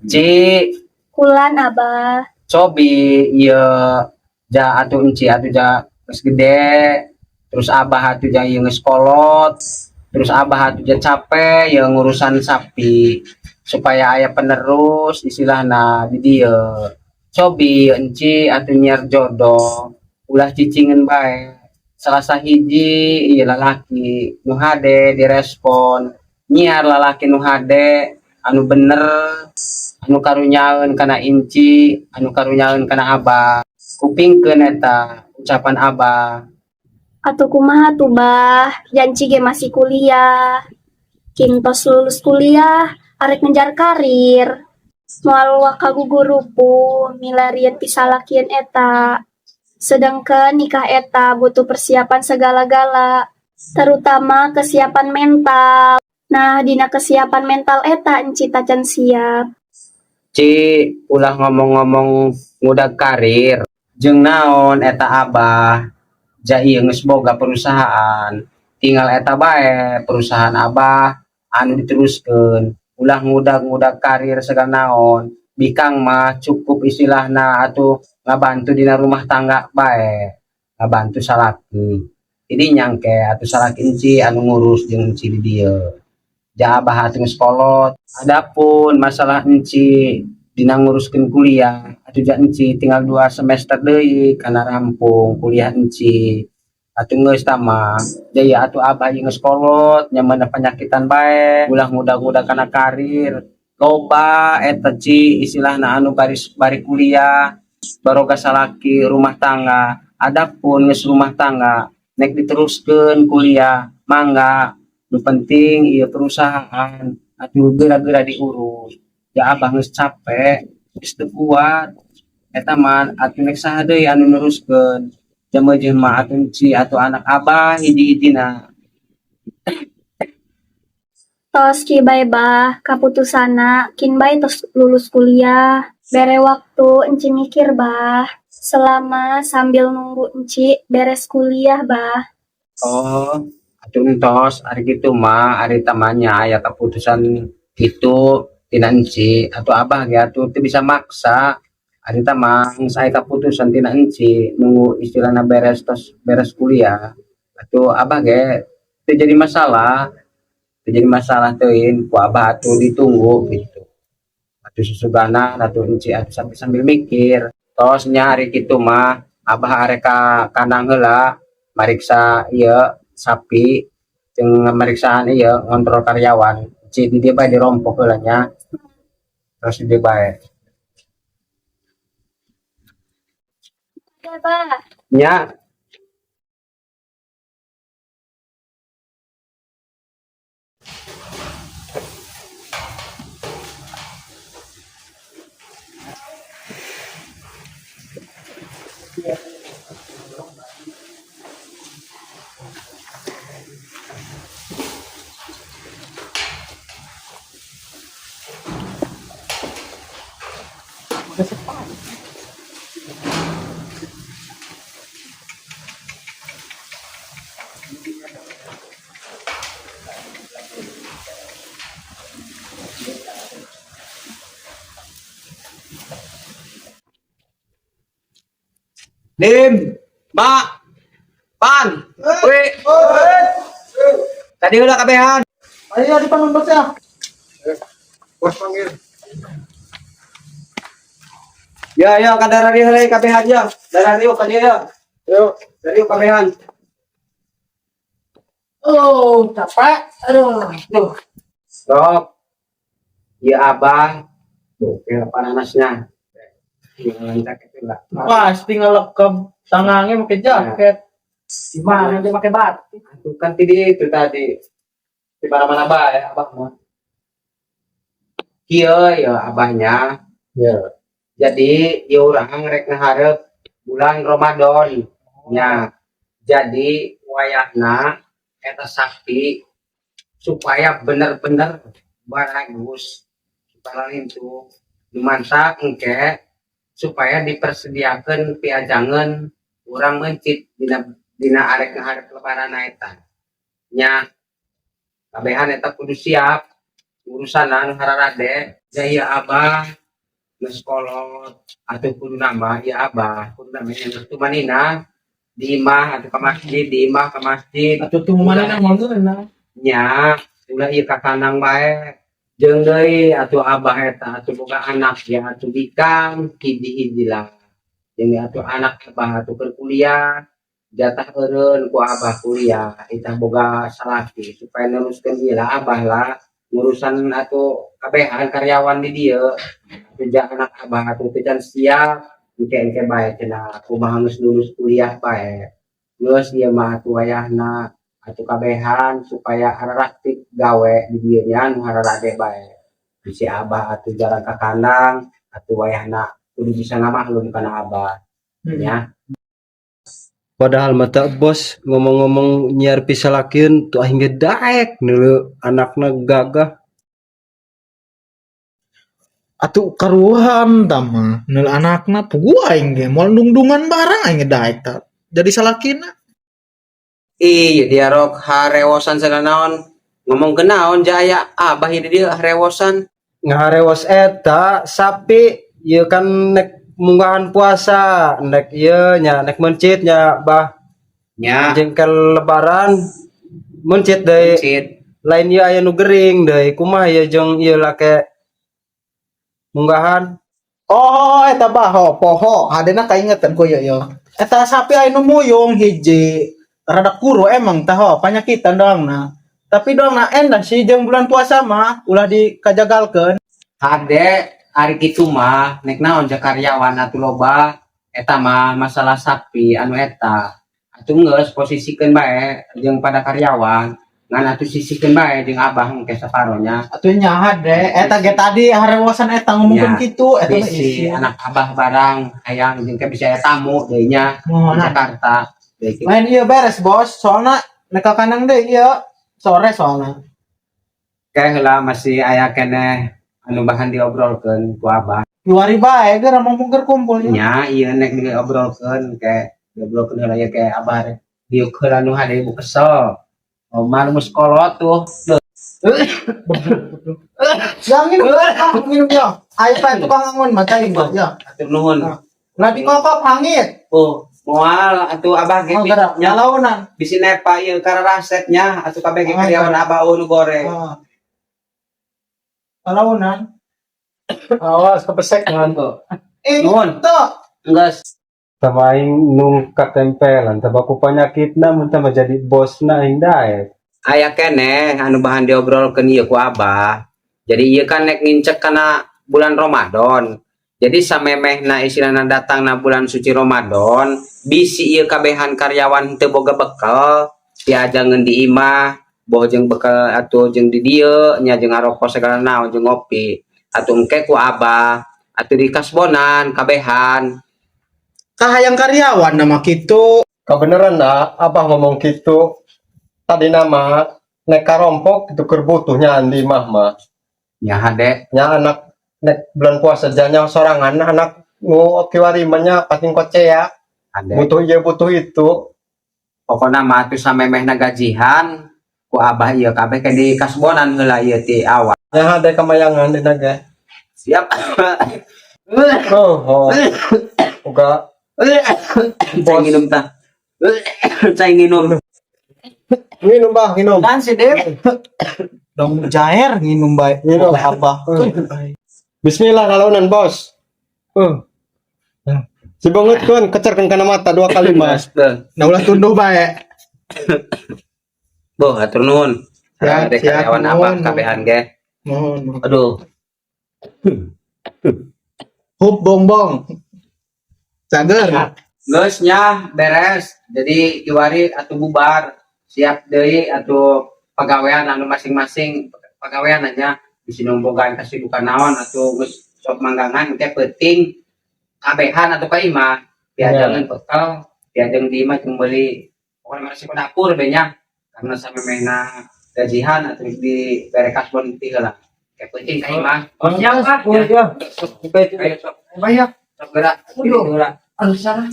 Ci. Kulan, Abah. Cobi ieu ja atuh enci atuh ja geus gede, terus Abah atuh ja ieu geus kolot, terus Abah atuh ja capek ya ngurusan sapi supaya aya penerus istilahna di dieu. Cobi enci atuh nyiar jodoh, ulah cicingeun bae. Salah sahiji ieu lalaki nu hade direspon, nyiar lalaki nu hade anu bener, anu karunyaeun kana inci, anu karunyaeun kana Abah. Kupingkeun eta ucapan Abah. Atuh kumaha tuh, Bah? Janji ge masih kuliah. Kintos lulus kuliah, arek ngejar karir. Moal waka gugurupuh milarian pisalakieun eta. Sedangkan nikah eta butuh persiapan segala-gala, terutama kesiapan mental. Nah, dina kesiapan mental eta enci tacan siap. Ci, ulah ngomong-ngomong ngudag karir. Jeung naon eta Abah? Ja ieu geus boga perusahaan. Tinggal eta bae perusahaan Abah anu diteruskeun. Ulah ngudag-ngudag karir segala naon. Bikang mah cukup istilahna atuh ngabantu dina rumah tangga bae. Ngabantu salaki. Jadi nyangke atuh salaki enci anu ngurus jeung enci di dieu. Ja Abah atuh geus kolot. Adapun masalah enci dina nguruskeun kuliah, atuh ja enci tinggal 2 semester deui kana rampung kuliah enci. Atuh geus tah mah. Ja ieu atuh Abah ieu geus kolot, nyamanna panyakitan bae, ulah ngudag-ngudag kana karir. Loba eta Ci istilahna anu baris bari kuliah, baroga salaki rumah tangga. Adapun geus rumah tangga, nek diteruskeun kuliah, mangga. Nu penting ieu perusahaan atuh geura-geura diurus. Ja Abah geus capek, geus teu kuat. Eta mah atuh nek saha deui anu neruskeun. Jameujeuh mah atuh enci atuh anak Abah hiji-hijina. Tos ki bae, Bah, kaputusanna kin bae tos lulus kuliah. Bere waktu enci mikir, Bah. Selama sambil nunggu enci beres kuliah, Bah. Oh, atuh entos ari kitu mah ari tamanya aya keputusan kitu tina enci atuh Abah ge atuh teu bisa maksa. Ari tah mah geus aya kaputusan tina enci nunggu istilahna beres tos beres kuliah. Atuh Abah ge teu jadi masalah. Teu jadi masalah teuing ku Abah atuh ditunggu gitu. Atuh susugana atuh enci atuh sambil sambil mikir. Tos nya ari kitu mah Abah arek ka kandang heula mariksa ieu sapi jeung mariksaan ieu ngontrol karyawan. Enci di dieu bae dirompok heula nya. Terus di dieu bae. Ya, Bah. Nya. Lim, Ma, Pan, Wi. Tadi udah kabehan. Ayo dipanggil bos ya. Bos panggil. Ya, ya, kadara dia heula kabehan ya. Darah riuk ka dieu ya. Yuk. Dari kabehan. Oh, capek. Aduh. Tuh. Stop. Ya Abah. Tuh, kayak pananasnya. Jangan jaket lah. Pasti ngelekem tangannya pakai jaket. Gimana dia pakai batik? Itu kan tadi itu tadi. Di mana-mana bae Abah mah. Kieu ya abahnya. Ya. Jadi ieu urang rek ngaharep bulan Ramadan. Nya. Jadi wayahna eta sapi supaya bener-bener bagus supaya itu dimasak engke supaya dipersediakan piajangan urang mencit dina dina arek ngaharep lebaran eta. Nya kabehan eta kudu siap urusan anu hararade. Jaya abah geus kolot atuh kudu nama ya abah kudu nama yang tumanina di imah atuh ka masjid, di imah ka masjid. Atuh tuh mana nang nah. Nya ulah ieu ka kandang bae. Jeung deui atuh abah eta atuh boga anak ya atuh bikang hiji-hiji lah. Jeung atuh anak abah atuh keur kuliah, jatah eureun ku abah kuliah itah boga salaki supaya neruskeun ieu lah abah lah ngurusan atuh kabehan karyawan di dieu. Atuh ja anak abah atuh teu can siap, engke-engke bae cenah kumaha geus lulus kuliah bae. Geus ieu mah atuh wayahna atuh kabehan supaya araraktif gawe di dieu nya nu hararade bae. Bisi abah atuh jarang ka kandang atuh wayahna kudu bisa ngamaklum kana abah nya. Padahal mata bos ngomong-ngomong nyiar pisalakieun tuh aing ge daek neuleu anakna gagah. Atuh karuhan tah mah neul anakna puguh aing ge moal dungdungan barang aing ge daek tah. Jadi salakina. Ih, diarok harewosan segala naon. Ngomong ke naon jaya abah ieu di dieu harewosan. Ngaharewos eta sapi ieu kan nek munggahan puasa nek ieu nya nek meuncit nya, bah. Nya. Jengkel lebaran meuncit deui. Mencit. Lain ieu aya nu gering deui, kumaha ieu jeung ieu lake munggahan. Oh, eta baho poho hadena kaingetan ku ieu ieu. Eta sapi aya nu muyung hiji rada kuru emang tah ho panyakitan doang nah. Tapi doang nah endah sih jeung bulan puasa mah ulah dikajagalkeun. Hade ari kitu mah nek naon ja karyawan atuh loba eta mah masalah sapi anu eta. Atuh geus posisikeun bae jeung pada karyawan ngan atuh sisikeun bae jeung abah engke saparonya. Atuh nya hade eta ge tadi harewosan eta ngomongkeun Nya. kitu eta mah Bisi isi. Anak abah barang hayang jeung ke bisa aya tamu deui nya di Mohon. Jakarta. Deui kitu. Main iya beres bos, soalnya nek ka kandang deui ieu sore soalnya. Kayak heula masih aya keneh anu bahan diobrolkeun ku abah. Kiwari bae geura mumpung keur kumpul nya. Nya ieu nek diobrolkeun kayak diobrolkeun heula ieu kayak abah rek diuk heula nu hade ibu kesel. Omar mus kolot tuh. Yang minum, ah, minum ya. Ayo pak tukang angon mata ibu ya. Atur nuhun. Lah di kokop hangit. Oh, moal atuh abah ge Oh, gerak. nya Nyalaunan. Bisi nepa ieu kararasetnya atuh kabeh ge Oh, karyawan abah nu goreng. Oh. Kalaunan. Awas kepesek kan. Eh, Nuhun. tuh. Geus. Tama aing nung katempelan taba ku panyakitna mun tah mah jadi bosna aing daek. Aya keneh anu bahan diobrolkeun ieu ku abah. Jadi ieu kan nek ngincek kana bulan Ramadan. Jadi samemehna istilahna datangna bulan suci Ramadan, bisi ieu kabehan karyawan teu boga bekel, diajangeun di imah, boh jeung bekel atuh jeung di dieu nya jeung ngarokok segala naon jeung ngopi. Atuh engke ku abah atuh di kasbonan kabehan. Kahayang karyawan nama kitu. Kebenaran nah, abah ngomong gitu. Tadi nama nek karompok itu keur butuhnya di imah mah. Nya hade. Nya anak nek bulan puasa janya sorangan anak nu kiwari mah nya pating kocea. Hade. Butuh ieu butuh itu. Pokona mah atuh samemehna gajihan ku abah ieu kabeh ke di kasbonan heula ieu ti awal. Nya hade kamayangan dina ge. Siap. Oh, oh. Uga Cai nginum tah. Cai nginum. Minum bah, minum. Dan si Dev. Dong jair nginum bae. Nginum. Oleh abah. Bismillah kalaunan bos. Si banget kan kecerkan kana mata dua kali mas. Nah ulah tunduh bae. Boh, hatur nuhun. Siap, Ada siap, karyawan abah nuhun. Kabehan ge. Mohon. Aduh. Hup bongbong. Cager. Geus nya beres. Jadi kiwari atuh bubar. Siap deui atuh pagawean anu masing-masing pagawean nya bisi nu bogaan kasibukan naon atuh geus sok manggangan engke peuting kabehan atuh ka imah. Diajangeun bekal, diajeng di imah jeung meuli pokona masih ke dapur be nya. Karena samemehna gajihan atuh di bere kasbon ti heula. Engke peuting ka imah. Oh, siap ah. Ya. Ayo sok. Banyak. Sok gerak. Aduh. Gerak. Aduh salah.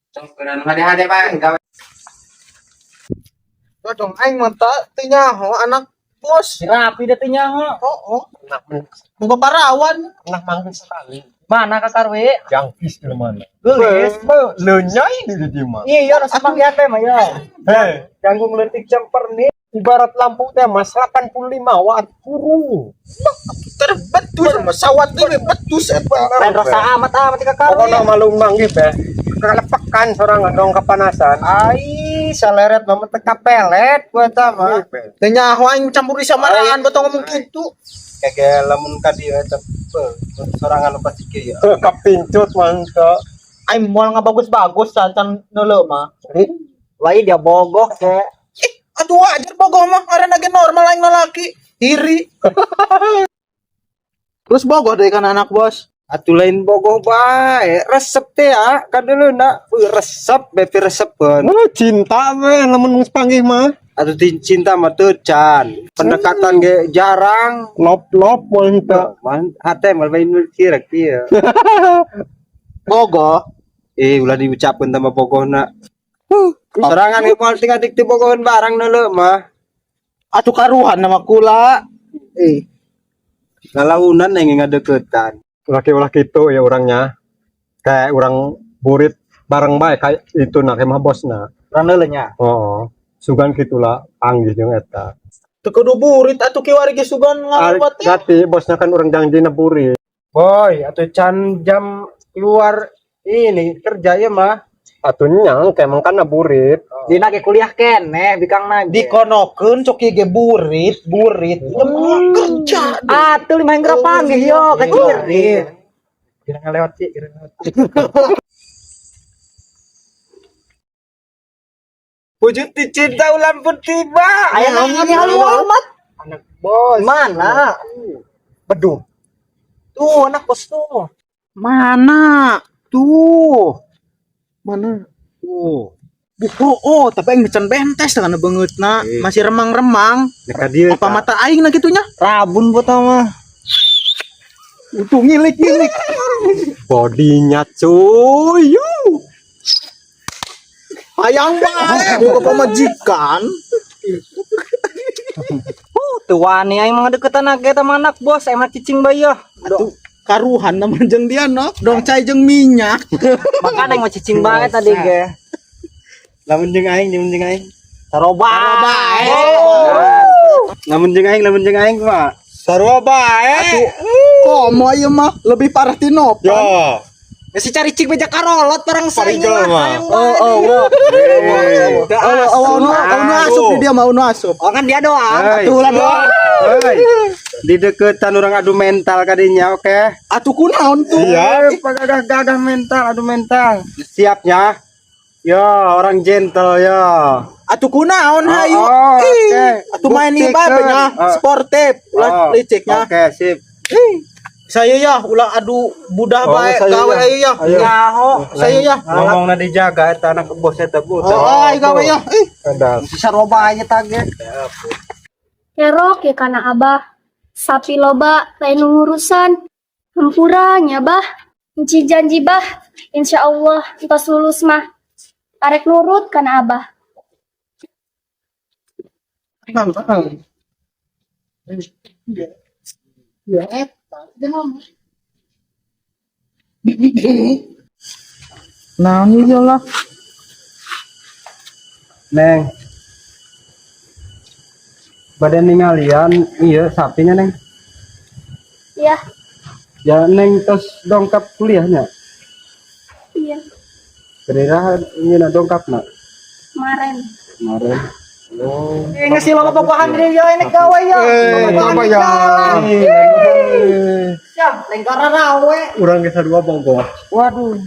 Sok gerak nu hade-hade bae gawe. Dong aing mah teu nyaho anak Bos. Rapi deh teh nyaho. Oh. Boga parawan. Pernah manggil sekali. Mana Kak Karwi? Jangkis di mana? Gelis. Lenyai di dia mah. Iya, harus panggil teh mah ya. Hei, Ganggu ngelentik jumper nih. Ibarat lampu teh mas 85 watt kurung. Terbetus sama sawat ini betus eta. Lain rasa amat amat Kak Karwi. Pokoknya malu manggil be. Kelepekan seorang dong kepanasan. Ai, saleret mah teka pelet gua eta mah. Teu nyaho aing campur di samaraan betong ngomong kitu. Kage lamun ka dieu eta sorangan nu pasti kieu ya. Kepincut mantap. Aing moal ngabagus-bagus can neuleuh mah. Wah, dia bogoh ke. Ih, atuh wajar bogoh mah ngaranna ge normal aing lalaki. Iri. Terus bogoh deui kan anak bos. Atuh lain bogoh bae, resep teh ya, kadeuleuna resep bepi resepeun. Oh, cinta we lamun geus panggih mah. Atuh cinta mah teu can. Pendekatan ge jarang. Lop-lop moal henteu. Man, hate mah lain nu kira kieu. Bogoh. Eh, ulah diucapkeun tambah bogohna. Sorangan ge moal tinggal tik bogoheun barang neuleuh mah. Atuh karuhan nama kula. Eh, Lalaunan yang ngadeukeutan. Ulah gitu ya orangnya. Kayak orang burit bareng bae kayak itu nak mah bosna. Urang neuleuh nya. Oh, sugan gitulah panggih jeung eta. Teu kudu burit atuh kiwari ge sugan ngaliwat teh. Berarti bosnya kan orang janji burit. Boy, atau can jam keluar ini kerja ya mah. Atuh nyang kayak kan burit. Dina ge kuliah keneh bikang na ge. Dikonokeun cok ieu ge burit, burit. Ya mah kerja. Atuh lima yang panggih yo kecil. Kira ngelewat sih, kira ngelewat. Wujud cinta ulang pun tiba. Aya naon ini halu amat. Anak bos. Mana? Beduh. Tuh anak bos tuh. Mana? Tuh. Mana? Tuh. Buku oh, tapi aing can bentes dengan beungeutna, Eh. masih remang-remang. Neka dia. Apa mata aing na kitunya? Rabun buat mah. Untung ngilik-ngilik. Bodinya cuy. Yuh. Hayang bae boga pamajikan. Tuh wani aing mah deketan age sama anak bos, aing mah cicing bae ya. Atuh karuhan nama jeung dia no, dong cai jeung minyak. Makanya aing mah cicing bae tadi ge. Lamun jeung aing, lamun jeung aing. Saroba. Saroba, Lamun jeung aing, lamun jeung aing mah. Sarua bae. Komo ieu mah lebih parah ti Nopan. Ya. Geus cari cik beja karolot barang saing Parijol mah. Oh, oh, oh. Oh, oh, nu nu asup di dia mah nu asup. Oh kan dia doang. Hei. Atuh lah doang. Hei. Di deketan orang adu mental kadinya, oke? Atuh kunaon tuh? Iya, gagah-gagah mental, adu mental. Siapnya. Ya, orang gentle ya. Atuh kunaon hayu. Oh, Ih, oke. Atuh main ieu bae Buktikan. nya, Oh. sportif, ulah Oh, liciknya. Oke, sip. Ih, Saya ya ulah adu budah Oh, bae saya gawe ya. ayo ya. Ayo. Nyaho. Saya ya. Ngomongna dijaga eta anak bos eta bu. Oh, ayo gawe ya. Ih, Ada. Si saroba aja tage. Kerok ya kana abah. Sapi loba lain nu ngurusan. Hampura nya bah. Enci janji bah. Insya Allah entos lulus mah. Arek nurut kana abah. Ya eta. Nah, ini lah. Neng. Badan ningalian iya sapinya neng. Ya, Ya neng tos dongkap kuliahnya. iya. Kira ini dongkap nak Kemarin. kemarin. Oh. Ini sih lo bobogohan dia ya ini gawe ya. Coba ya. Ya, lengkara rawe. Urang geus dua bogoh. Waduh.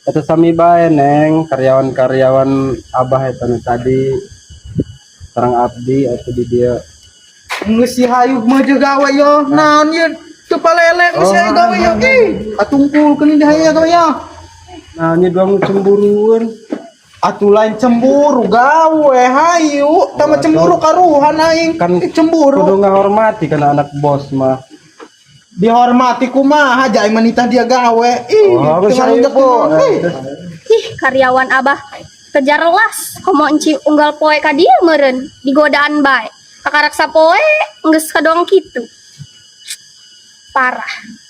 Eta sami bae neng karyawan-karyawan abah eta nu tadi sareng abdi atau di dia. Geus si hayu mah jeung gawe yo. Naon ieu teu palele geus hayu gawe yo. Ih, atungkulkeun di hayu gawe yo. Nah, ini doang cemburuan. Atuh lain cemburu gawe hayu, tama cemburu karuhan aing. Kan Ih, cemburu. Kudu ngahormati kana anak bos mah. Dihormati kumaha aja aing manitah dia gawe. Ih, Oh, teu geus hayu, ngarunjak Bu. Ih. Ih, karyawan abah. Kejar las. Komo enci unggal poe ka dieu meureun. Digodaan bae. Kakarak sapoe geus kadoang kitu. Parah.